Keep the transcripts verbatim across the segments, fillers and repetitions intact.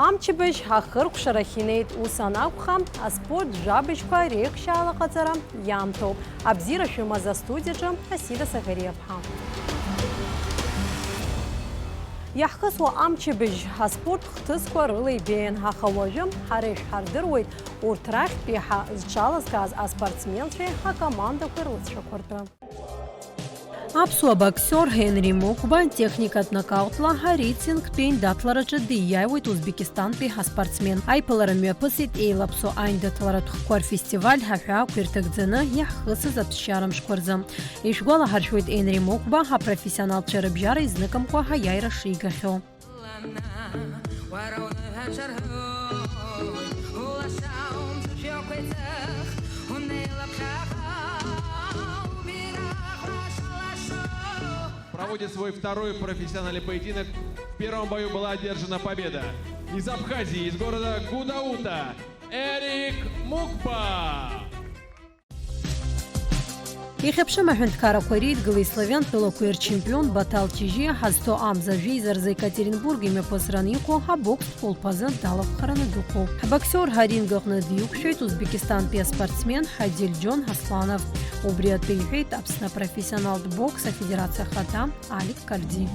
Амчыбжь ахыркәшарахь инеит, ус анакәха, аспорт жәабжьқәа реиӷьшьаала ҟаҵара иамҭоуп. Абзиара шәымаз астудиаҿы Асида Саӷьариаԥҳа. Иаҳхысуа амчыбжь аспорт хҭысқәа рыла ибеиан, аха уажәы ҳара ишәҳардыруеит урҭ рахьтә еиҳа зҽалазкааз аспортсменцәеи акомандақәеи рлыҵшәақәа ртәы. Аԥсуа боксиор Ҳенри Мықәба техникатә нокаутла арейтингтә еиндаҭлараҿы дииааиуеит Узбекистантәи аспортсмен. Аиԥылара мҩаԥысит еилаԥсоу аиндаҭларатә хкқәа рфестиваль аҳәаақәа ирҭагӡаны иаҳхысыз аԥсшьара мшқәа рзы. Ишәгәалаҳаршәоит, Ҳенри Мықәба апрофессионалцәа рыбжьара изныкымкәа аиааира шигахьоу. Проводит свой второй профессиональный поединок. В первом бою была одержана победа. Из Абхазии, из города Гудаута, Эрик Мукба. Ихьыԥшым аҳәынҭқаррақәа реидгылеи славиан тәылақәеи рчемпион Баҭал Чыжьиа ҳазҭо амза жәеиза рзы Екатеринбург имҩаԥысран иҟоу абокстә хәылԥазы далахәхараны дыҟоуп. Ҳбоксиор аринг аҟны диқәшәеит Узбекистантәи аспортсмен Ҳадильџьон Асланов. Убри атәы иҳәеит Аԥсны апрофессионалтә бокс афедерациа ахада Алик Кальди.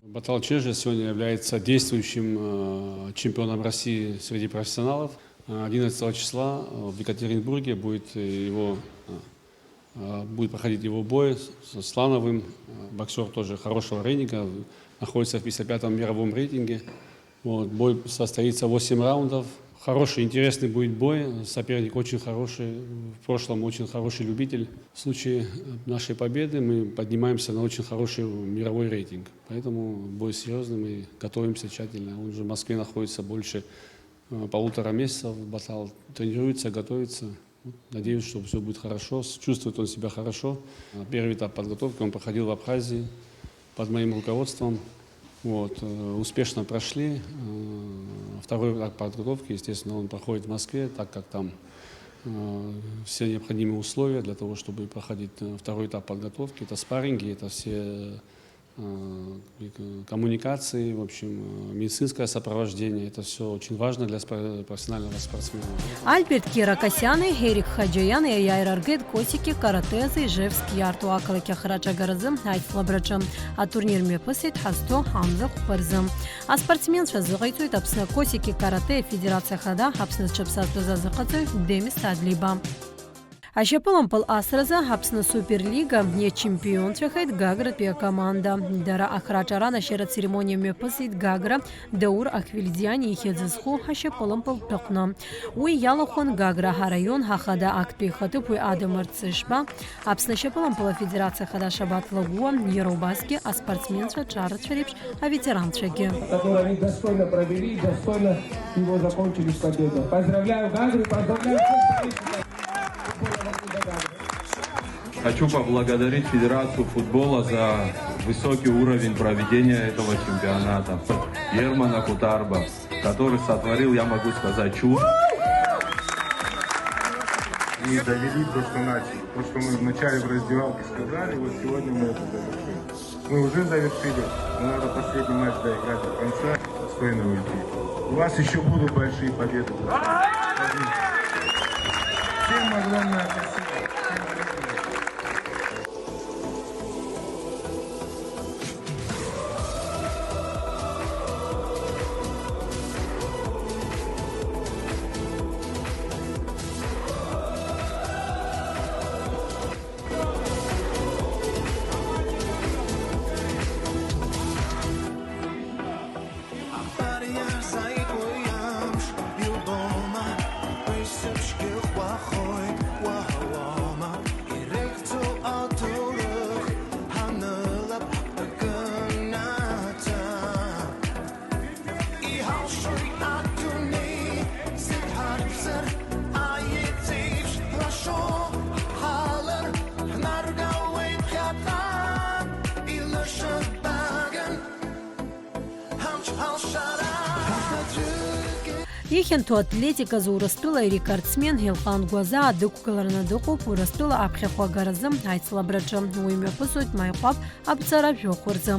Батал Чижи сегодня является действующим, э, чемпионом России среди профессионалов. Э, одиннадцатого числа, э, в Екатеринбурге будет, э, его, э, э, будет проходить его бой с, с Слановым. Э, боксёр тоже хорошего рейтинга, находится в пятьдесят пятом мировом рейтинге. Вот, бой состоится восемь раундов. Хороший, интересный будет бой. Соперник очень хороший, в прошлом очень хороший любитель. В случае, э, нашей победы мы поднимаемся на очень хороший мировой рейтинг. Поэтому бой серьёзный, мы готовимся тщательно. Он же в Москве находится больше, э, полутора месяцев. Батал тренируется, готовится. Надеюсь, что всё будет хорошо. С-, чувствует он себя хорошо. Э, первый этап подготовки он проходил в Абхазии под моим руководством. Вот, э, успешно прошли. Э, второй этап подготовки, естественно, он проходит в Москве, так как там, э, все необходимые условия для того, чтобы проходить, э, второй этап подготовки. Это спарринги, это все, э, к-, коммуникации, в общем, э, медицинское сопровождение. Это всё очень важно для спор-, профессионального спортсмена. Альберт Киракосиани Ерик Хаџьаиани аиааира ргеит Косики каратэ азы Ижевск иарту ақалақь ахраҿагаразы аицлабраҿы. Атурнир мҩаԥысит ҳазҭо амза хәба рзы. Аспортсменцәа азыҟаиҵоит Аԥсны Косики каратэ афедерациа ахада, Аԥсны зҽаԥсазтәыз азыҟаҵаҩ Демис Адлиба. Ашьапылампыл асразы Аԥсны Суперлига иачемпионцәахеит Гагратәи акоманда. Дара ахраҿара анашьара ацеремониа мҩаԥысит Гагра Даур Ахвильдиани ихьӡ зху ашьапылампылтә аҟны. Уи иалахәын Гагра араион ахада актәи ихаҭыԥуаҩ Адам Арцышба, Аԥсны ашьапылампыл афедерациа ахада Шабаҭ Лагәуа, иара убасгьы аспортсменцәа ҿарацәа реиԥш аветеранцәагьы. Который они достойно провели и достойно его закончили с победой. Поздравляю Гагру, поздравляю всех болельщиков футбола вокруг Гагры. Хочу поблагодарить Федерацию футбола за высокий уровень проведения этого чемпионата. Германа Кутарба, который сотворил, я могу сказать, чудо. И довели то, что начали. То, что мы вначале в раздевалке сказали, вот сегодня мы это завершили. Мы уже завершили, но надо последний матч доиграть до конца, достойно уйти. У вас ещё будут большие победы. Всем огромное спасибо. Абар иазааит уи амш, илбома, уи сыбжьгьы ӷәӷәахоит, уаҳауама. Ихьанҭоу атлетиказы Урыстәыла ирекордсмен Елҟан Гәазаа дықәгылараны дыҟоуп Урыстәыла аԥхьахә агаразы аицлабраҿы. Уи мҩаԥысуеит Маиҟәаԥ аԥҵара жәохә рзы.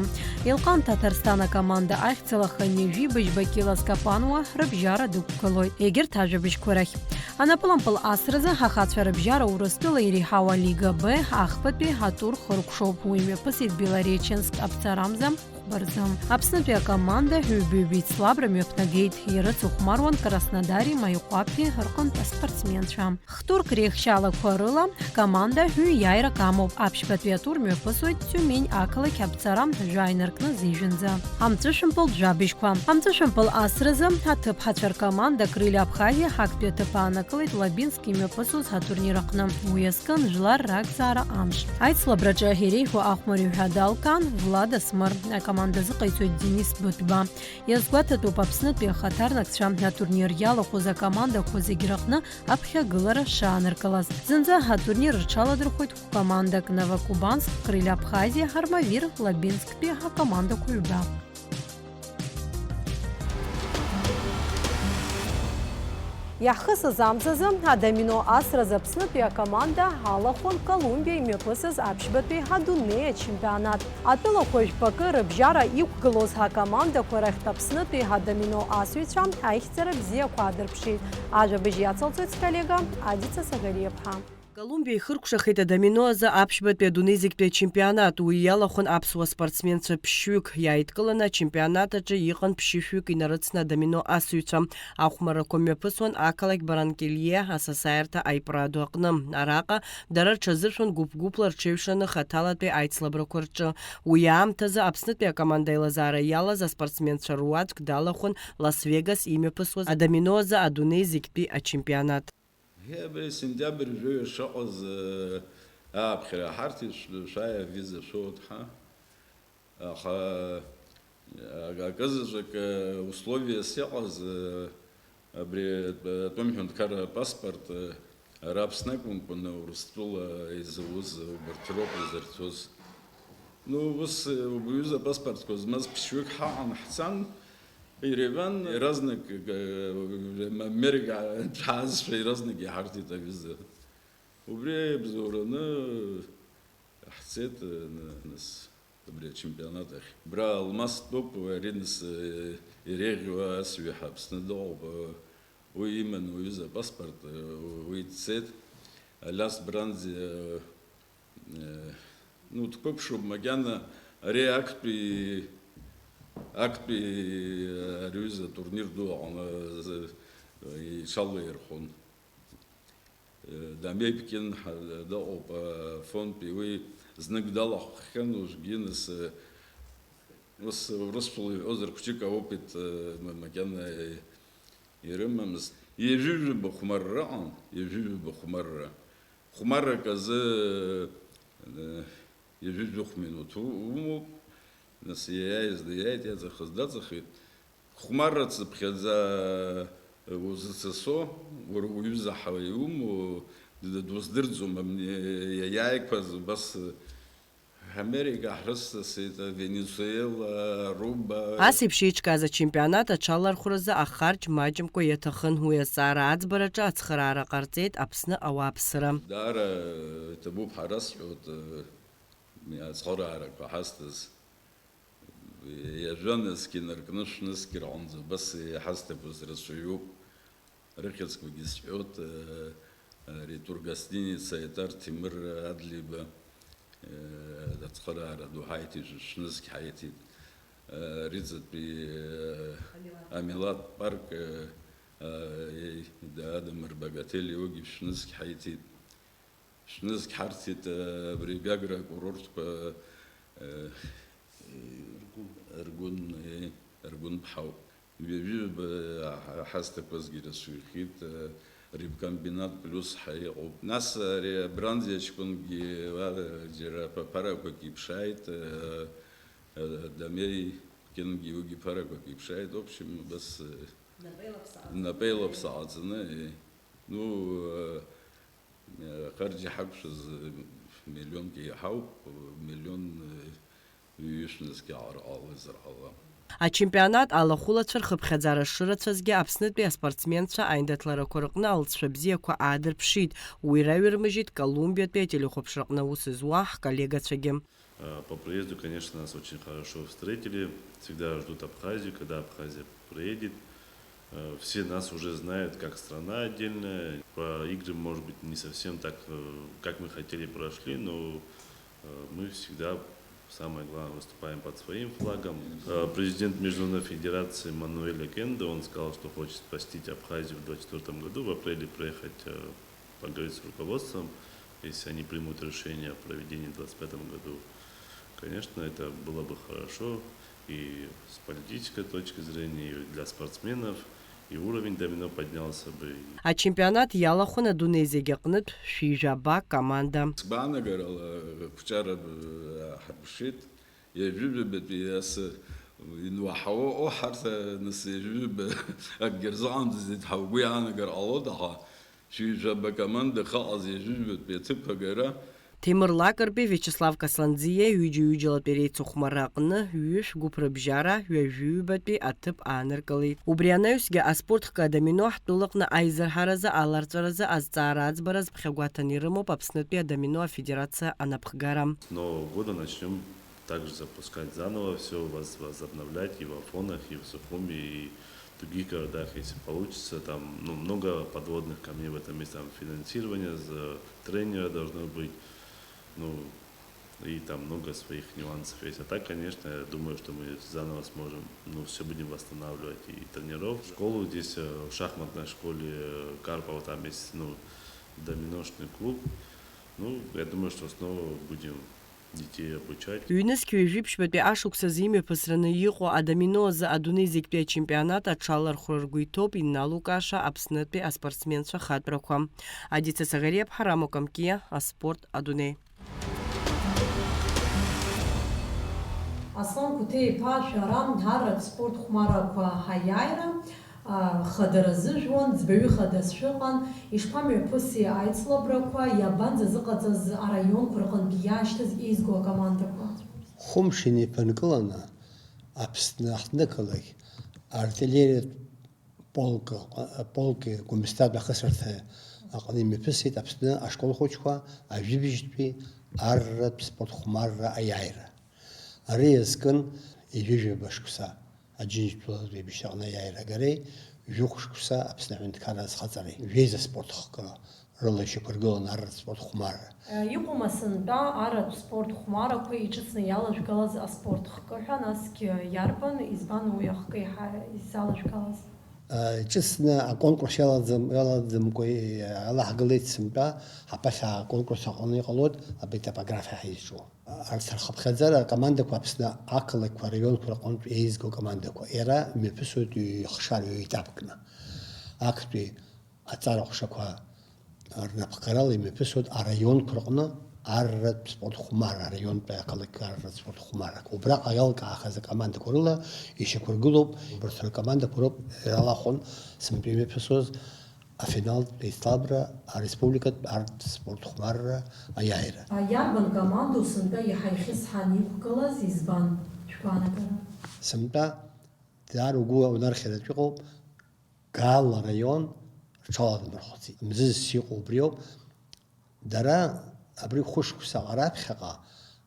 Елҟан Ҭаҭарсҭан акоманда ахьӡала хынҩажәи быжьба кьыла скапануа рыбжьара дықәгылоит. Егьырҭ ажәабжьқәа рахь. Анапылампыл асразы ахацәа рыбжьара Урыстәыла иреиҳау алига Б ахԥатәи атур хыркәшоуп. Уи мҩаԥысит Белореченск аԥҵарамза хәба рзы. Аԥснытәи акоманда ҩбаҩ беицлабра мҩаԥнагеит, ирыцыхәмаруан Краснодари Маиҟәаԥи рҟынтә аспортсменцәа. Хтурк реихшьалақәа рыла, ҳкоманда ҩ иааирак амоуп. Аԥшьбатәи атур мҩаԥысуеит Тиумень ақалақь аԥҵара жәа инаркны зежәынӡа. Амҵәышәымпыл жәабжьқәа. Амҵәышәымпыл асразы аҭыԥҳацәа ркоманда Крылья Абхазиа актәи аҭыԥ аанакылеит Лабинск имҩаԥысуаз атурнир аҟны. Уи азкын жәлар ракзаара амш. Аицлабраҿы иреиӷьу ахәмарҩы ҳәа далкаан Влад Асмыр. Акоманда азыҟаиҵоит Денис Бытба. Иазгәаҭатәуп Аԥснытәи ахаҭарнакцәа атурнир иалахәыз акомандақәа зегь рыҟны аԥхьагылара шааныркылаз. Зынӡа атурнир рҽаладырхәит хә-командак, Новокубанск, Крылья Абхазиа, Армавир, Лабинсктәи акомандақәа ҩба. Иаҳхысыз амзазы адомино асразы Аԥснытәи акоманда алахәын Колумбиа имҩаԥысыз аԥшьбатәи адунеи ачемпионат. Атәылақәа жәпакы рыбжьара иқәгылоз ҳакомандақәа рахьтә Аԥснытәи адомино асыҩцәа аихьӡара бзиақәа аадырԥшит. Ажәабжь иацалҵоит сколлега Адица Сагариаԥҳа. Колумбиа ихыркәшахеит адомино азы аԥшьбатәи адунеи зегьтәи ачемпионат. Уи иалахәын аԥсуа спортсменцәа ԥшьҩык. Иааидкыланы ачемпионат аҿы иҟан ԥшьышәҩык инарыцны адомино асыҩцәа. Ахәмаррақәа мҩаԥысуан ақалақь Баранкилье асасааирҭа Айпрадо аҟны. Араҟа дара рҽазыршәон гәыԥ-гәыԥла рҽеиҩшаны хаҭалатәи аицлабрақәа рҿы. Уи аамҭазы Аԥснытәи акоманда аилазаара иалаз аспортсменцәа руаӡәк далахәын Лас-Вегас имҩаԥысуаз адомино азы адунеи зегьтәи ачемпионат. Абри сентиабр жәаҩа шыҟаз, э, ааԥхьара ҳарҭ ишә-, шәааи авиза шәоуеит ҳәа. Аха, э, акызаҵәык, э, условиас иҟаз, э, абри атәым ҳәынҭқарра апаспорт, э, ара Аԥсны акәымкәаны Урыстәыла изауз убарҭ роуп изырҭоз. Ну, ус, э, убри аҩыза апаспортқәа змаз ԥшьҩык ҳаҟан, ҳцан, Ереван, иаразнак, э, Америка дҳаазшәа иаразнак иҳарҭеит авиза. Убри аибзоураны ҳцеит, э, н-, нас, абри ачемпионат ахь. Бра Алмас дтәоуп, ари нас, э, иреиӷьу асҩы ҳәа Аԥсны дыҟоуп, э, уи иман уаҩыза апаспорт, э, уи дцеит. Алиас Бранзи, э, Э, ну, дқәыԥшуп, макьана ари актәи, актәи, э, ари аҩыза атурнир ду аҟны, э, иҽалаирхәон. Э, Дамеи Пкин ҳа-, дыҟоуп, э, Афонтәи, уи знык далахәххьан, уажәгьы нас, э, ус, урысшәала иҳәозар, хәҷык аопыт, э, ма-, макьана, э, ирымамызт. Ҩажәи жәаба хәмарра ыҟан, ҩажәи жәаба хәмарра. Хәмаррак азы, э, ҩажәи жәохә минуҭ у-, умоуп, нас иаиааиз даиааит, иаҵахаз даҵахеит. Хәмарра цыԥхьаӡа узыцасо, уара уҩыза ҳәа иумоу, д-, дуздырӡом, абни иа-, иа-, иааиқәаз убас, э, Америка ҳрыцдасит, Венесуела, Аруба. Ас еиԥш еиҿкааз ачемпионат аҽалархәразы ахарџь маҷымкәа иаҭахын. Уи азҵаара аӡбараҿы ацхыраара ҟарҵеит Аԥсны ауааԥсыра. Даара иҭабуп, ҳара сҳәоит, ацхыраарақәа ҳазҭаз. Ҩажәа нызқь инаркны шәнызқь рҟынӡа убас иҳазҭақәаз рацәаҩуп. Рыхьӡқәагьы сҳәоит, э, ари тургостиница Аитар Ҭемыр Адлеиба, э, ацхыраара ду ҳаиҭеит, шәнызқь ҳаиҭеит. Э, Риҵатәи, э, Амилаҭ парк, э, э, Адамыр Багателиогьы шәнызқь ҳаиҭеит. Шәнызқь ҳарҭеит, э, абри Гагра акурортқәа, э, Ргәын, э, Ргәын ԥҳауп. Ҩажәи жәаба ҳа-, ҳазҭақәазгьы рацәаҩхеит, э, рибкомбинат плюс ҳәа иҟоуп. Нас ари абранӡа аҷкәынгьы, уа, џьара аԥ-, аԥарақәак иԥшааит, э, э, Дамеи Кьынгьы уигьы ԥарақәак иԥшааит. В общем, убас, э, напеилаԥса ҟаҵаны, э, ну, э, Ахарџь иҳақәшәаз миллионк иаҳауп, миллион ҩышәнызқь аҟара ҟалазар ҟалап. Ачемпионат алахәылацәа рхыԥхьаӡара шырацәазгьы Аԥснытәи аспортсменцәа аиндаҭларақәа рҟны алҵшәа бзиақәа аадырԥшит. Уи раҩырмыжьит Колумбиатәи ателехәаԥшраҟны аус зуа ҳколлегацәагьы. Э, по приезду, конечно, нас очень хорошо встретили. Всегда ждут Абхазию, когда Абхазия приедет. Э, все нас уже знают как страна отдельная. Про игры, может быть, не совсем так, э, как мы хотели, прошли, но, э, мы всегда, самое главное, выступаем под своим флагом. Э, президент Международной Федерации Мануэль Окендо, он сказал, что хочет посетить Абхазию в двадцать четвёртом году, в апреле проехать, э, поговорить с руководством, если они примут решение о проведении в двадцать пятом году. Конечно, это было бы хорошо и с политической точки зрения, и для спортсменов, и уровень домино поднялся бы. Ачемпионат иалахәын адунеи зегь аҟнытә шәи жәаба команда. Сгәаанагарала, ақәҿиара ҳарԥшит, ҩажәижәабатәи асы инуаҳауа, о, ҳарҭ, нас, ҩажәижәаба акгьы рзыҟамҵаӡеит ҳәа угәы иаанагар ҟалоит, аха шәи жәаба команда ахьыҟаз ҩажәижәабатәи аҭыԥ агара. Ҭемыр Лакрбеи Виачеслав Касланӡиа ҩыџьа-ҩыџьалатәи реицыхәмарра аҟны ҩышә гәыԥ рыбжьара ҩажәи ҩбатәи аҭыԥ ааныркылеит. Убри анаҩсгьы аспорт хкы адомино ҳтәылаҟны аизырҳаразы аларҵәаразы азҵаара аӡбара зыԥхьагәаҭаны ирымоуп Аԥснытәи адомино афедерациа анапхгара. С нового года начнём также запускать заново всё, воз-, возобновлять и в Афонах, и в Сухуми, и в других городах, если получится. Там, ну, много подводных камней в этом месте, там финансирование, за-, тренеры должны быть, ну, и там много своих нюансов есть. А так, конечно, я думаю, что мы заново сможем, ну, всё будем восстанавливать, и тренеров. Школу здесь, э, в шахматной школе Карпова, там есть, ну, доминошный клуб. Ну, я думаю, что снова будем детей обучать. Ҩнызқь ҩажәи ԥшьбатәи ашықәсазы имҩаԥысраны иҟоу адомино азы адунеи зегьтәи ачемпионат аҽалархәра ргәы иҭоуп иналукааша Аԥснытәи аспортсменцәа хатәрақәа. Адица Саӷариаԥҳа, Рамо Камкиа, аспорт адунеи. Аслан Қәҭиа-иԥа, шәара арратә спорт хәмарақәа аиааира, а, хадара зыжәуан, ӡбаҩы хада сшәыҟан, ишԥамҩаԥыси аицлабрақәа, иабанӡазыҟаҵаз араионқәа рҟынтә иаашьҭыз еизго акомандақәа? Хәымш инеиԥынкыланы Аԥсны аҳҭнықалақь артиллериатә полк, полки Гәымсҭатәи ахысырҭа аҟны имҩаԥысит Аԥсны ашкол хәыҷқәа ажәибжьтәи арратә спорт хәмарра аиааира. Ари иазкын ҩажәижәаба шықәса Аџьынџьтәылатәи еибашьраҟны аиааира агареи, жәохә шықәса Аԥсны аҳәынҭқарра азхаҵареи, жәеиза спорт хкы рыла ишьақәыргыланы арратә спорт хәмарра. Иҟоума сынтәа арратә спорт хәмарақәа иҿыцны иалажәгалаз аспорт хкы ҳәа, насгьы иарбан, избан уи ахкы еиҳа изалажәгалаз? Иҿыцны аконкурс иалаӡам-, иалаӡамкәа алаҳгалеит сынтәа, ҳаԥахьа аконкурс аҟны иҟалоит, абри атопографиа ҳәа изҿу. Арҭ рхыԥхьаӡара акомандақәа Аԥсны ақалақьқәа, араионқәа рҟынтә еизго акомандақәа. Иара имҩаԥысуеит ҩ-, хшара, ҩ-етапкны. Актәи аҵара ҟәшақәа рнапхгарала имҩаԥысуеит араионқәа рҟны арратә спорт хәмарра, араионтәи ақалақь арратә спорт хәмарра. Убраҟа иалкаахаз акомандақәа рыла ишьақәыргылоуп, убарҭ ркомандақәа роуп иралахәын сынтәа имҩаԥысуаз афиналтә еицлабра, ареспубликатә арратә спорт хәмарра аиааира. Иарбан командоу сынтәа иаҳа ихьысҳан иқәгылаз, избан, шәгәаанагара? Сынтәа даара угәы унархьаратә иҟоуп, Гала араион рҽаладмырхәыцит. Мзызс иҟоу убриоуп. Дара абри хәышықәсаҟа раԥхьаҟа,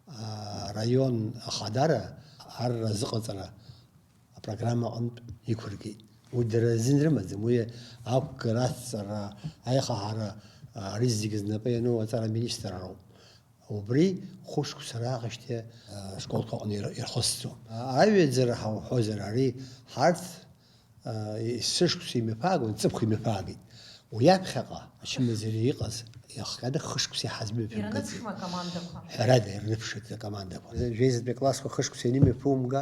аа, араион ахадара арра азыҟаҵара апрограмма аҟынтә иқәыргеит. Уи дара рзин рымаӡам, уи ақәгара, ацҵара, аихаҳара, ари зегьы знапы иану аҵара аминистрроуп. Убри хәышықәса раҟашьҭи ашколқәа аҟны ир-, ирхысҵон. Аҩаӡара ҳәа уҳәозар, ари ҳарҭ, а, есышықәса имҩаԥаагон, ҵыԥх имҩаԥаагеит. Уи аԥхьаҟа ачымазара иҟаз, иахҟьаны хышықәса иҳазмҩаԥымгаӡеит. Ирныԥшма акомандақәа? Ҳәарада, ирныԥшит акомандақәа. Жәеизатәи аклассқәа хышықәса ианымҩаԥумга,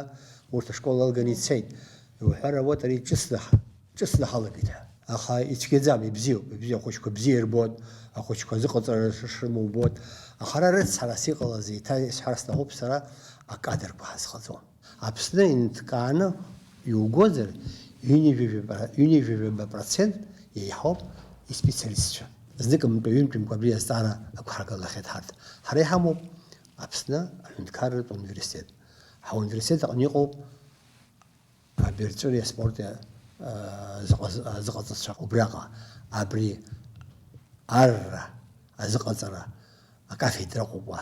урҭ ашкол алганы ицеит. Иуҳәар ауеит, ари ҿыцны ҳ-, ҿыцны ҳалагеит ҳәа. Аха ицәгьаӡам, ибзиоуп, ибзиоуп, ахәыҷқәа бзиа ирбоит, ахәыҷқәа зыҟаҵара ш-, шрымоу убоит. Аха ара рыцҳарас иҟалаз еиҭа исҳәар сҭахуп сара, акадрқәа ҳазхаҵон. Аԥсны инҭкааны иугозар, ҩынҩажәижәаба, ҩынҩажәижәаба процент еиҳауп испециалистцәа. Зныкымкәа, ҩынтәымкәа абри азҵаара ақәҳаргалахьеит ҳарҭ. Ҳара иҳамоуп Аԥсны аҳәынҭқарратә университет. Ҳауниверситет аҟны иҟоуп Абирҵәыреи аспорти, а, азыҟаз-, азыҟаҵацәа убриаҟа, абри арра азыҟаҵара акафедра ыҟоуп уа.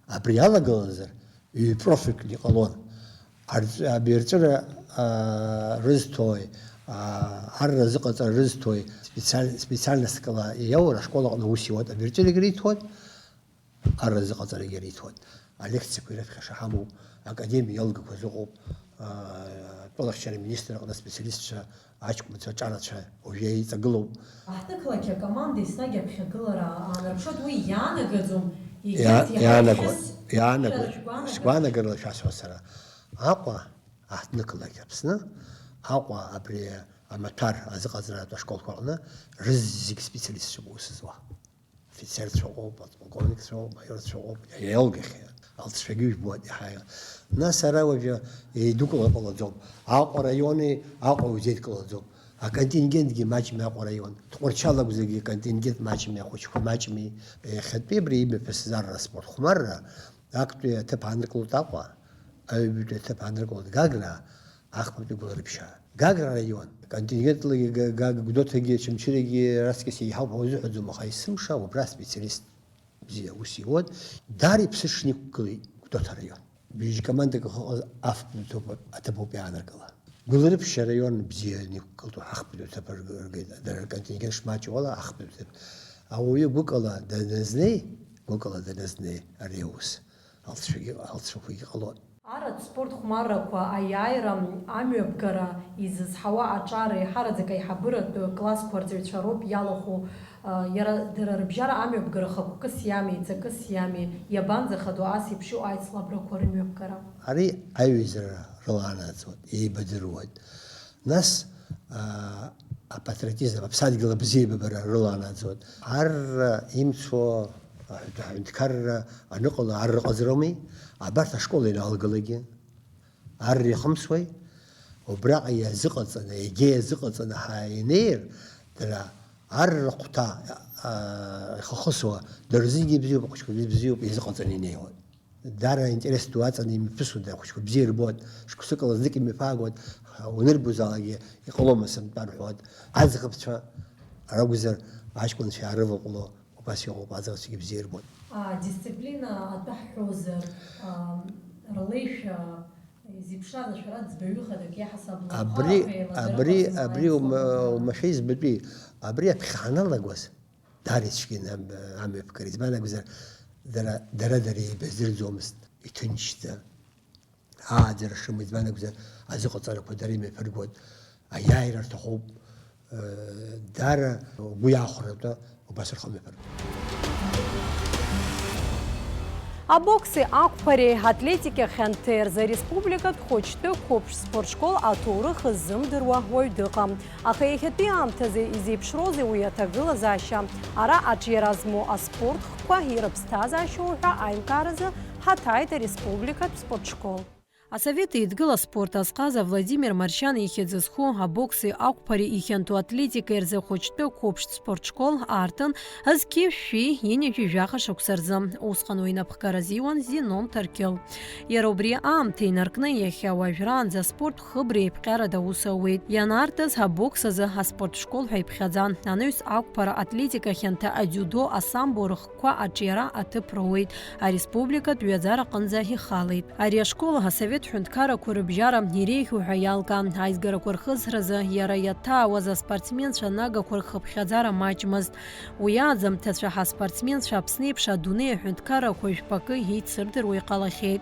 Абри иалагалазар, ҩ-профильтә иҟалон. Арҵ-, абирҵәыра, а, рызҭои, а, арра азыҟаҵара рызҭои, специаль-, специальностк ала иаур ашкол аҟны аус иуан, абирҵәырагьы риҭон, арра азыҟаҵарагьы риҭон. Алекциақәа ирыԥхьаша ҳамоуп, академиа иалгақәаз ыҟоуп, а, атәылахьчара министр аҟны аспециалистцәа, аҷкәынцәа, аҿарацәа уажәы еиҵагылоуп. Аҳҭнықалақь акоманда еснагь аԥхьагылара аанарԥшуеит, уи иаанагаӡом, Иа-, егьырҭ иаҳа иаанагоит, иаҳәшьас иаанагоит, шәара шәгәаанагара. Сгәаанагарала шәасҳәо сара. Аҟәа, аҳҭнықалақь Аԥсны, Аҟәа абри амаҭәар азыҟаҵаратә ашколқәа аҟны рызегь специалистцәоуп аус зуа. Афицерцәа ыҟоуп, аполковникцәа ыҟоуп, амаиорцәа ыҟоуп, иаилгахьеит. Алҵшәагьы ижәбоит иаҳа. Нас ара уажәы еидукылар ҟалаӡом. Аҟәа раиони Аҟәа узеидкылаӡом. Аконтингентгьы маҷми Аҟәа раион. Тҟәарчал акәзаргьы аконтингент маҷми, ахәыҷқәа маҷми. Иахьатәи абри имҩаԥысыз арра аспорт хәмарра актәи аҭыԥ ааныркылоит Аҟәа, аҩбатәи аҭыԥ ааныркылоит Гагра, ахԥатәи Гәылрыԥшьаа. Гагра араион, аконтингентлагьы Га-, Гага, Гәдоуҭагьы, Очамчырагьы раҵкьыс еиҳауп ҳәа узыҳәаӡом, аха есымша убра специалист бзиа аус иуан. Даара иԥсы шниқәгылеит Гәдоуҭа араион. Бжьы командак ахьыҟаз ахԥатәи аҭыԥ ауп иааныркыла. Гәылрыԥшь араион бзиа иқәгылт, ахԥатәи аҭыԥ ргеит, дара рконтингент шмаҷу ала ахԥатәи аҭыԥ. Ауаҩы гәыкала даназнеи, гәыкала даназнеи ари аус алҵшәагьы, алҵшәақәагьы ҟалон. Арратә спорт хәмаррақәа аиааира, амҩаԥгара изызҳауа аҿар еиҳараӡак аиҳабыратә классқәа рҵаҩцәа роуп иалахәу, а, иара, дара рыбжьара амҩаԥгара хықәкыс иами, ҵакыс иами, иабанӡахадоу ас еиԥш иҟоу аицлабрақәа рымҩаԥгара? Ари аиҩызара рыланаҵоит, еибадыруеит. Нас, аа, апатриотизм, аԥсадгьыл абзиабара рыланаҵоит. Арра имцо аҳәынҭ-, аҳәынҭқарра аныҟала, арра ыҟаӡароуми? Абарҭ ашкол ианалгалакгьы арра ихымсуеи? Убраҟа иазыҟаҵаны, егьа иазыҟаҵаны ҳа-, инеир, дара арра хәҭа, аа, ихахысуа, дара рзынгьы ибзиоуп, ахәыҷқәа рзы ибзиоуп, иазыҟаҵаны инеиуеит. Даара аинтерес ду аҵаны имҩаԥысуеит, ахәыҷқәа бзиа ирбоит, шықәсыкала знык имҩаԥаагоит, унырбозаалакгьы иҟалома сынтәа рҳәоит. Аӡӷабцәа ракәзар, аҷкәынцәа иаарываҟәло убас иҟоуп, аӡӷабцәагьы бзиа ирбоит. Адисциплина атәы ҳҳәозар, а, рлеишәа изеиԥшрада шәара ӡбаҩы хадаки ҳасабла Абри, хара ҳәа еилагара абри, ҟазҵо абри ума-, аицлабрақәа? Умашәа избатәи, абри аԥхьа ҳаналагоз, Даара ицәгьан ам-, амҩаԥгара, избан акәзар, дара, дара-дара еибаздырӡомызт, иҭынчӡа, ааӡара шрымоу, избан акәзар, азыҟаҵарақәа дара имҩаԥыргоит, аиааира рҭахуп, э, даара угәы иаахәартәы убас рхы мҩаԥыргоит. Абокси ақәԥареи атлетикеи хьанҭеи рзы ареспубликатә хәыҷтәы қәыԥш спортшкол аҭоурых ззымдыруа уаҩ дыҟам. Аха иахьатәи аамҭазы изеиԥшроузеи уи аҭагылазаашьа? Ара аҿиара змоу аспорт хкқәа ирыԥсҭазаашьоу ҳәа аилкааразы ҳаҭааит ареспубликатә спортшкол. Асовет Еидгыла аспорт азҟаза Владимир Маршьан ихьӡ зху абокси ақәԥареи ихьанҭоу атлетикеи рзы хәыҷтәы қәыԥштә спортшкол аартын зқьи жәшәи ҩынҩажәи жәаха шықәса рзы. Усҟан уи инапхгара азиуан Зинон Ҭаркьыл. Иара убри аамҭа инаркны иахьа уажәраанӡа аспорт хыбра еиԥҟьарада аус ауеит. Ианартыз абокс азы аспорт школ ҳәа иԥхьаӡан. Анаҩс ақәԥара, атлетика хьанҭа, адиудо, асамбо рыхкқәа аҿиара аҭыԥ роуеит. Ареспубликатә ҩаӡара аҟынӡа ихалеит. Ари ашкол асовет ҳәынҭқаррақәа рыбжьара иреиӷьу ҳәа иалкаан. Аизгарақәа рхыҵразы иара иаҭаауаз аспортсменцәа нагақәа рхыԥхьаӡара маҷмызт. Уи аӡамҭацәа ҳаспортсменцәа Аԥсны еиԥш адунеи аҳәынҭқаррақәа жәпакы еицырдыруа иҟалахьеит.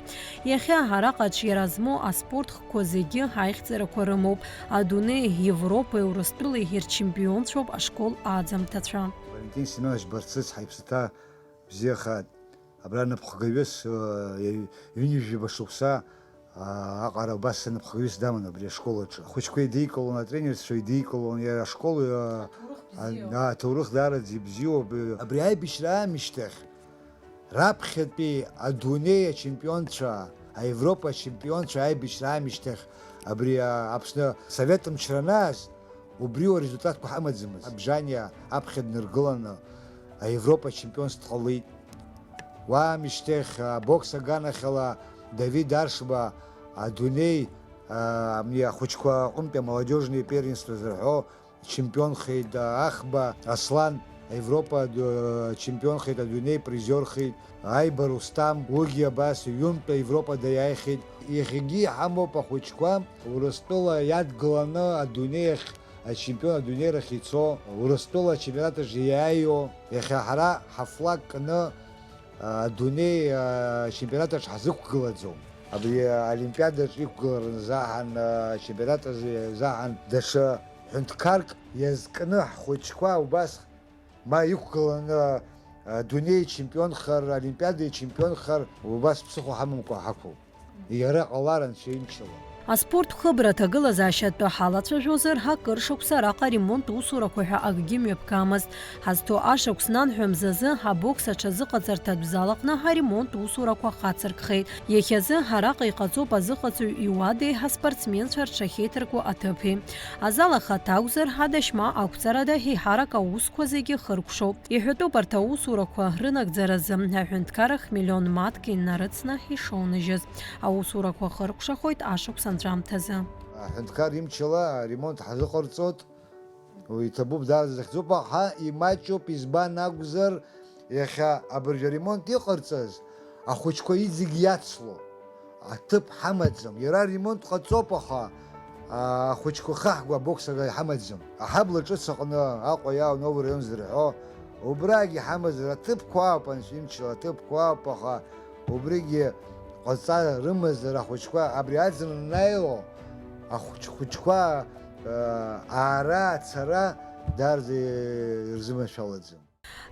Иахьа араҟа аҿиара змоу аспорт хкқәа зегьы аихьӡарақәа рымоуп. Адунеи, Европеи Урыстәылеи ирчемпионцәоуп ашкол аӡамҭацәа. Валентин Семенович Барцыц ҳаиԥсаҭа бзиахааит. Абра напхгаҩыс, э, ҩынҩажәаба шықәса, а, аҟара убас напхгаҩыс даман абри ашкол аҿы. Ахәыҷқәа идикылон, атренерцәа идикылон, иара ашкол, а, Аҭоурых бзиоуп. А, аҭоурых даараӡа ибзиоуп. Абри аибашьра аамышьҭахь раԥхьатәи адунеи ачемпионцәа, аевропа ачемпионцәа аибашьра аамышьҭахь абри, а, Аԥсны асовет мчра анааз, убриоу арезультатқәа ҳамаӡамызт. Абжаниа аԥхьа днаргыланы аевропа ачемпионс дҟалеит. Уаамышьҭахь абокс аганахьала Давид Аршба адунеи Ами ахәыҷқәа аҟынтәи амолодежные первенства зырҳәо чемпионхеит, Ахба Аслан Европа ду-, чемпионхеит, адунеи призерхеит, Аиба Рустам, уигьы абас ҩынтә Европа даиааихьеит. Иахьагьы иҳамоуп ахәыҷқәа Урыстәыла иадгыланы адунеи ахь ачемпион адунеирахь ицо, Урыстәыла ачемпионат аҿы иааиуа, иахьа ҳара ҳафлаг кны, а, адунеи, а, ачемпионат аҿы ҳазықәгылаӡом. Абри аолимпиадаҿ иқәгылараны заҳан, а, ачемпионат азы заҳан даҽа ҳәынҭқарк иазкны ҳхәыҷқәа убас ма иқәгыланы, а, адунеи ачемпионхар, олимпиада ачемпионхар убас ԥсыхәа ҳамамкәа ҳақәуп. Иара ҟалар анцәа имчала. Аспорт хыбра аҭагылазаашьа атәы ҳалацәажәозар, акыр шықәса араҟа аремонт усурақәа ҳәа акгьы мҩаԥгамызт. Ҳазҭоу ашықәс нанҳәа мзазы абокс аҽазыҟаҵарҭатә зал аҟны аремонт усурақәа хацыркхеит. Иахьазы араҟа иҟаҵоуп азыҟаҵаҩ иуадеи ҳаспортсменцәа рҽахьеиҭарку аҭыԥи. Азал ахаҭа акәзар, адашьма ақәҵарада еиҳарак аусқәа зегьы хыркәшоуп. Иҳәатәуп арҭ аусурақәа рынагӡаразы аҳәынҭқарахь миллион маҭк инарыцны ишоунажьыз. Аусурақәа хыркәшахоит ашықәс анҵәамҭазы. Аҳәынҭқар имчала аремонт ҳазыҟарҵоит. Уи иҭабуп, даараӡа захьӡуп, аха имаҷуп, избан акәзар, иахьа абыржәы аремонт иҟарҵаз ахәыҷқәа иҵегь иацло. Аҭыԥ ҳамаӡам. Иара аремонт ҟаҵоуп, аха, аа, ахәыҷқәа хаҳгәа абокс ага иҳамаӡам. Аҳабла ҿыц аҟны, Аҟәа иаау, Новый район зырҳәо, убрагь иҳамазар, аҭыԥқәа ауп, анцәа имчала, аҭыԥқәа ауп, аха убригьы ҟазҵара рымазар ахәыҷқәа, абри аӡын анааило, ахәыҷ-, хәыҷқәа, аа, аара, ацара даараӡа ирзыманшәалаӡам.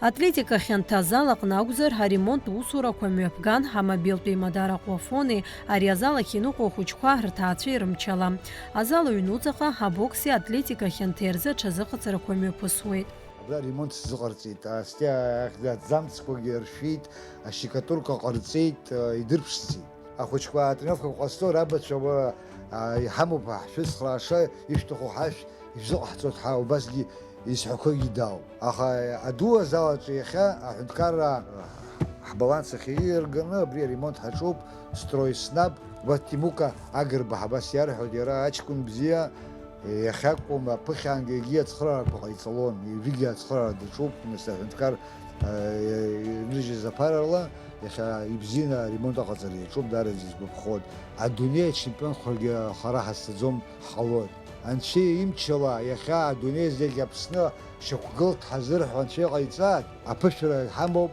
Атлетика хьанҭа азал аҟны акәзар, аремонт усурақәа мҩаԥган, амобилтә еимадара Аҟәафони ари азал ахь иныҟәо ахәыҷқәа рҭаацәеи рымчала. Азал аҩнуҵаҟа абокси атлетика хьанҭеи рзы аҽазыҟаҵарақәа мҩаԥысуеит. Абра аремонт сзыҟарҵеит, астиа ахьӡ аҭӡамцқәагьы ршәит, ашикатурка ҟарҵеит, идырԥшӡеит. Ахәыҷқәа атренировкақәа ҟазҵо рабацәа уа, а, иҳамоуп ҳшәыцхрааша, ишәҭаху ҳашә, ишәзыҟаҳҵоит ҳәа убасгьы изҳәақәогьы дааоуп. Аха аду азал аҿы иахьа аҳәынҭқарра ҳбаланс ахь ииарганы абри аремонт ҳаҿуп, Стройснаб, убас Тимука Агрба ҳәа абас иарҳәоит, иара аҷкәын бзиа, иахьакәым аԥыхьангьы егьи ацхыраарақәа ҟаиҵалон, ҩыџьа ацхыраара даҿуп, нас аҳәынҭқар, а, инрыжьыз аԥарала, иахьа ибзианы аремонт аҟаҵара иаҿуп, даараӡа изгәаԥхон. Адунеи ачемпионқәагьы хара ҳазцаӡом, ҳҟалоит. Анцәа имчала, иахьа адунеи зегь Аԥсны шьақәгылт ҳазырҳәо Анцәа иҟаиҵааит, аԥышәара ҳамоуп,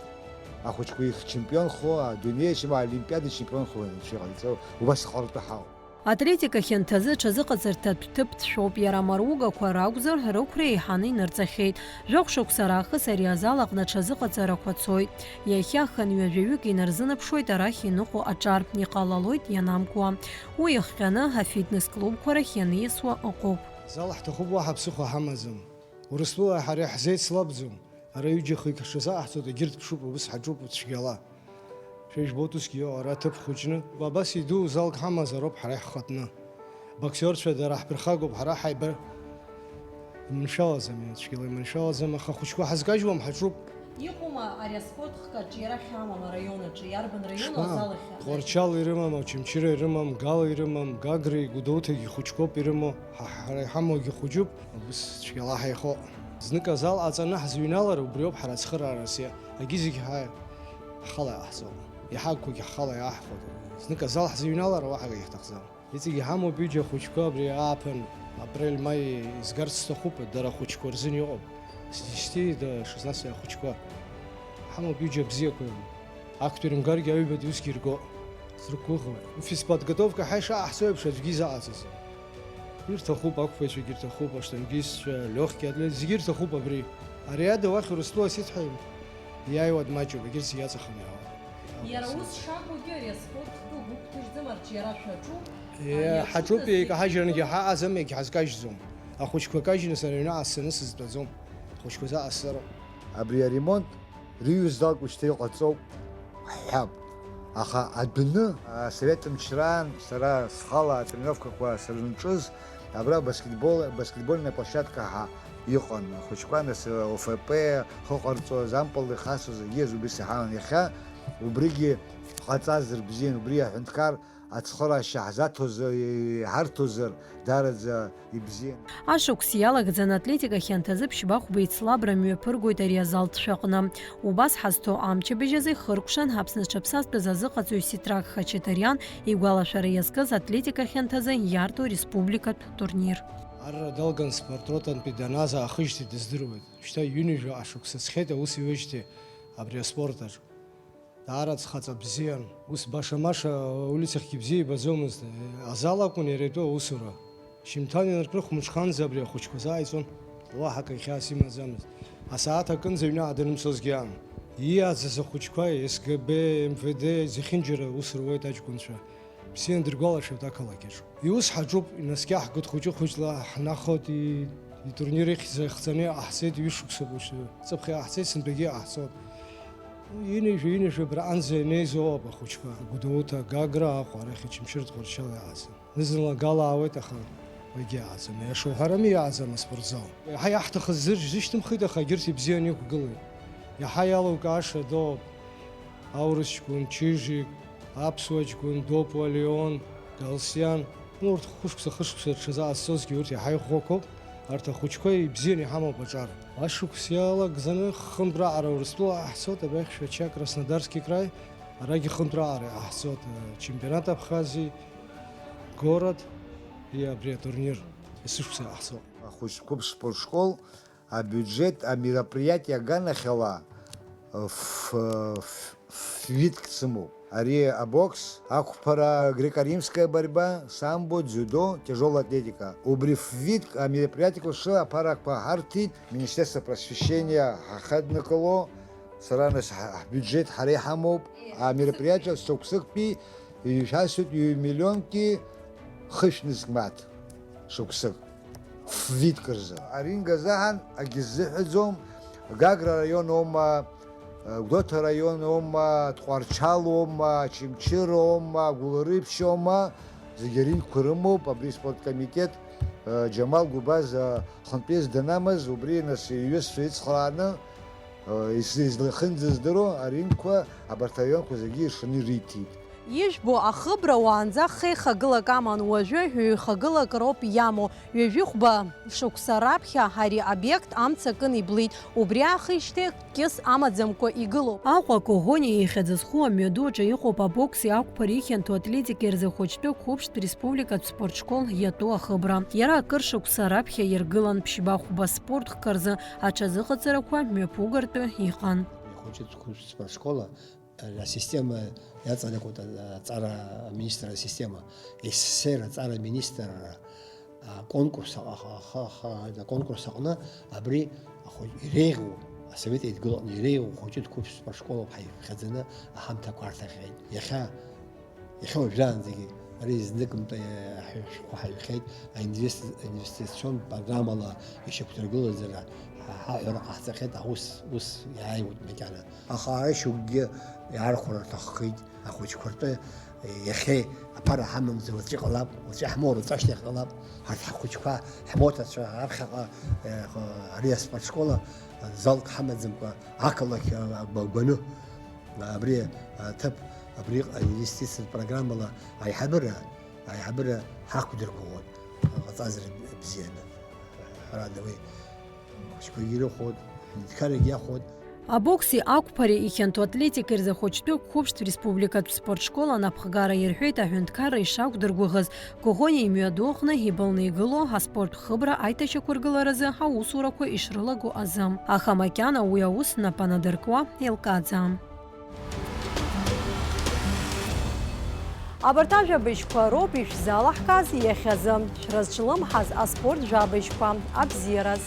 ахәыҷқәа ихчемпионхо, адунеи ачем-, аолимпиада чемпионхо Анцәа иҟаиҵо, убас иҟартәы ҳауп. Атлетика хьанҭазы аҽазыҟаҵарҭатә ҭыԥ ҭшәоуп, иара амаругақәа ракәзар, рықәра еиҳаны инырҵахьеит. Жәохә шықәса раахыс ари азал аҟны аҽазыҟаҵарақәа цоит. Иахьа хынҩажәаҩык инарзынаԥшуеит арахь иныҟәо аҿар, иҟалалоит ианамкуа. Уи иахҟьаны афитнес-клубқәа рахь ианиасуа ыҟоуп. Зал ҳҭахуп, уаҳа ԥсыхәа ҳамаӡам. Урыстәылеи ҳареи ҳзеицлабӡом. Ара ҩыџьа хҩык ҳҽазаҟаҳҵоит, егьырҭ ԥшуп, убыс ҳаҿуп цәгьала. Шәа ижәбоит усгьы иҟоу, ара аҭыԥ хәыҷны. Абас иду залк ҳамазароуп ҳара иаҳхатәны. Боксиорцәа дара ҳԥырхагоуп, ҳара ҳаибар-, иманшәалаӡам, цәгьала иманшәалаӡам, аха ахәыҷқәа ҳазкажьуам, ҳаҿуп. Иҟоума ари аспорт хкы аҿиара ахьамам араион аҿы? Иарбан раиону азал ахь? Тҟәарчал ирымам, Очамчыра ирымам, Гала ирымам, Гагреи Гәдоуҭагьы ихәыҷқәоуп ирымоу, ҳа, ҳара иҳамоугьы хәыҷуп, убыс цәгьала ҳаихоуп. Знык азал ҟаҵаны ҳзыҩналар, убриоуп ҳара ацхыраарас иа-, агьи зегь ҳа-, ҳхала иҟаҳҵо. Иҳагқәагьы ҳхала иааҳхәоит. Знык азал ҳзыҩналар, уаҳа акгьы ҳҭахӡам. Иҵегь иҳамоуп ҩыџьа ахәыҷқәа абри ааԥын, апрель-маи изгарц сҭахуп, дара ахәыҷқәа рзын иҟоуп. С десяти до шестнадцати ахәыҷқәа. Ҳамоуп ҩыџьа бзиақәа. Актәи рымгаргьы аҩбатәи усгьы ирго. Срықәгәыӷуеит. Физподготовка ҳа ишаҟаҳҵо еиԥш аӡәгьы изаҟаҵаӡом. Ирҭахуп, ақәԥаҩцәагьы ирҭахуп, аштангистцәа, лёгкий атлет, зегьы ирҭахуп абри. Ари ада уахь Урыстәыла сиҭҳәаҩ иааиуа дмаҷуп, егьырҭ зегьы аҵаханы иаауеит. Иара ус шакәугьы, ари аспорт хкы угәы ԥҭыжьӡам, арҿиара шәаҿуп. Иа, ҳаҿуп, еикаҳажьрангьы ҳаҟаӡам, егьҳазкажьӡом. Ахәыҷқәа кажьны сара аҩныҟа сцаны сызтәаӡом. Ахәыҷқәа заҟа сцароуп. Абри аремонт рыҩызалк ушьҭа иҟаҵоуп ҳҳәап. Аха адәны, асовет мчраан сара схала атренировкақәа срынҿыз, абра баскетбол, баскетбольная площадка ҳәа иҟан. Ахәыҷқәа нас О Ф П хыҟарҵоз, ампыл ихасоз, егьи азы убыс иҳаман. Иахьа убригьы ҟаҵазар бзиан, убри аҳәынҭқар Ацхыраашьа ҳзаҭозар, иҳарҭозар, даараӡа ибзиан. Ашықәс иалагӡаны атлетика хьанҭазы ԥшьба-хәба еицлабра мҩаԥыргоит ари азал ҭшәаҟны. Убас ҳазҭо амчыбжь азы ихыркәшан Аԥсны зҽаԥсазтәыз азыҟаҵаҩ Ситрак Хачатариан игәалашәара иазкыз атлетика хьанҭазы иарҭо республикатә турнир. Арра далган спортротантәи данааз аахижьҭеи дыздыруеит. Шьҭа ҩынҩажәа ашықәса ҵхьеит аус иуеижьҭеи абри аспорт аҿы. Даара ҵхаҵа бзиан. Ус баша-маша аулицахьгьы бзиа ибаӡомызт. Азал акәын иара итәы аусура. Шьымҭан инаркны хәымҽханӡа абри ахәыҷқәа зааиҵон. Уаҳа акы ихьаас имаӡамызт. Асааҭ акынӡа аҩны аадырымцозгьы аан. Ииааӡаз ахәыҷқәа, С Г Б, М В Д, зехьынџьара аус руеит аҷкәынцәа. Бзианы дыргәалашәоит ақалақь аҿы. Иус ҳаҿуп, инаскьаҳгоит хәыҷы-хәыҷла, ҳнахоит, и-, итурнир ихьӡ-, ихҵаны иҟаҳҵеит, ҩышықәсоуп уажәы. Ҵыԥх иҟаҳҵеит, сынтәагьы иҟаҳҵоит. Ҩынҩажәа, ҩынҩажәа абраҟанӡа инеизоуп ахәыҷқәа. Гәдоуҭа, Гагра, Аҟәа, арахь Очамчыратә Тҟәарчал иаазын. Зны-зынла Гала аауеит, аха уигьы иааӡам. Иаша уҳәарами, иааӡам аспортзал. Еиҳа иаҳҭахыз зыршь зышьҭымхит, аха егьырҭ ибзианы иқәгылеит. Иаҳа иалукааша доуп. Аурыс ҷкәын, Чижик, аԥсуа ҷкәын, Допуа Леон, Галсиан. Ну, урҭ хәышықәса, хышықәса рҽазаазцозгьы урҭ иаҳа иӷәӷәақәоуп. Арҭ ахәыҷқәа ибзианы иҳамоуп аҿар. Ашықәс иалагӡаны хынтә раҟара Урыстәыла ҳцоит, абрахь Шәача, Краснодарский край, арагьы хынтә раҟара иҟаҳҵоит, э, чемпионат Абхазии, город, и абри атурнир есышықәса иҟаҳҵоит. Ахәыҷқәа спортшкол абиуџьет амероприатиа аганахьала, э, ф-, ф-, ф-, ф-витк сымоуп. Ари абокс, ақәԥара, греко-римская борьба, самбо, дзиудо, тяжелая атлетика. Убри ф-витк амероприатиақәа рҿы аԥарақәа ҳарҭеит, Министерство просвещения ҳахаднакыло, сара нас ҳ-, ҳбиуџьет ҳара иҳамоуп. Амероприатиа шықәсыктәи ишәасҳәоит, ҩ-миллионки хышә нызқь мааҭ шықәсык. Ф-витк рзы. Аринг азыҳәан акгьы сзыҳәаӡом, Гагра араион аума, Гәдоуҭа араион аума, Тҟәарчал аума, Очамчыра аума, Гәылрыԥшь аума, зегьы арингқәа рымоуп, абри спорткомитет, Џьамал Гәыбаз, хынтәи данамаз, убри нас иҩызцәа ицхрааны, Ис-, излахынӡаздыруа арингқәа абарҭ араионқәа зегьы иршаны ириҭеит. Ижәбо ахыбра уаанӡа хеихагылак аман, уажәы ҩ-хагылак роуп иамоу. Ҩажәихәба шықәса раԥхьа ари обиект амца кын иблит, убри аахижьҭеи кьыс амаӡамкәа игылоуп. Аҟәа Коӷониа ихьӡ зху амҩаду аҿы иҟоуп абокси ақәԥареи ихьанҭоу атлетикеи рзы ахәыҷтәы қәыԥштә республикатә спортшкол иатәу ахыбра. Иара акыр шықәса раԥхьа иргылан ԥшьба-хәба спорт хкы рзы аҽазыҟаҵарақәа мҩаԥугартә иҟан. Ихәыҷы дқәыԥшт спортшкола, э, асистема иаҵанакуеит, э, аҵара аминистр асистема, СССР аҵара аминистрра, аконкурс аҟ-, аҟ-, аҟ-, аҟ-, аконкурс аҟны абри ахәыҷ-, иреиӷьу, асовет еидгыла аҟны иреиӷьу хәыҷы дқәыԥшт спортшколоуп ҳаиԥхьаӡаны аҳамҭақәа арҭахьеит. Иахьа Иахьа уажәраанӡагьы ари зныкымтәи ашәҟәы ҳаҩхьеит, аинвест-, аинвестицион программала ишьақәдыргылазар ҳа-, ҳаҳәара ҟаҳҵахьеит, аус ус иааиуеит макьана. Аха ашьоукгьы иаархәар рҭаххеит, ахәыҷқәа ртәы иахьа аԥара ҳамамзар уаҵәы иҟалап, уаҵәы иаҳмоур уаҵәашьҭахь иҟалап, ҳарҭ ҳхәыҷқәа, ҳмоҭацәа раԥхьаҟа, э, ари аспортшкола залк ҳамаӡамкәа ақалақь агәаны. Абри аҭыԥ, абри аинвестициатә программала аиҳабыра, аиҳабыра ҳақәдыргәыӷуан, ҟаҵазар бзианы. Ҳәарада, уи ахәыҷқәагьы ирыхәоит, аҳәынҭқаррагьы иахәоит. Абокси ақәԥареи ихьанҭоу атлетикеи рзы ахәыҷтәы қәыԥштә республикатә спортшкол анапхгара ирҳәеит аҳәынҭқарра ишақәдыргәыӷыз, Коӷониа имҩаду аҟны ибылны игылоу аспорт хыбра аиҭашьақәыргыларазы аусурақәа ишрылаго азы. Аха макьана уи аус нап анадыркуа еилкааӡам. Абарҭ ажәабжьқәа роуп ишәзалаҳкааз иахьазы. Шәрызҿлымҳаз аспорт жәабжьқәа. Абзиараз!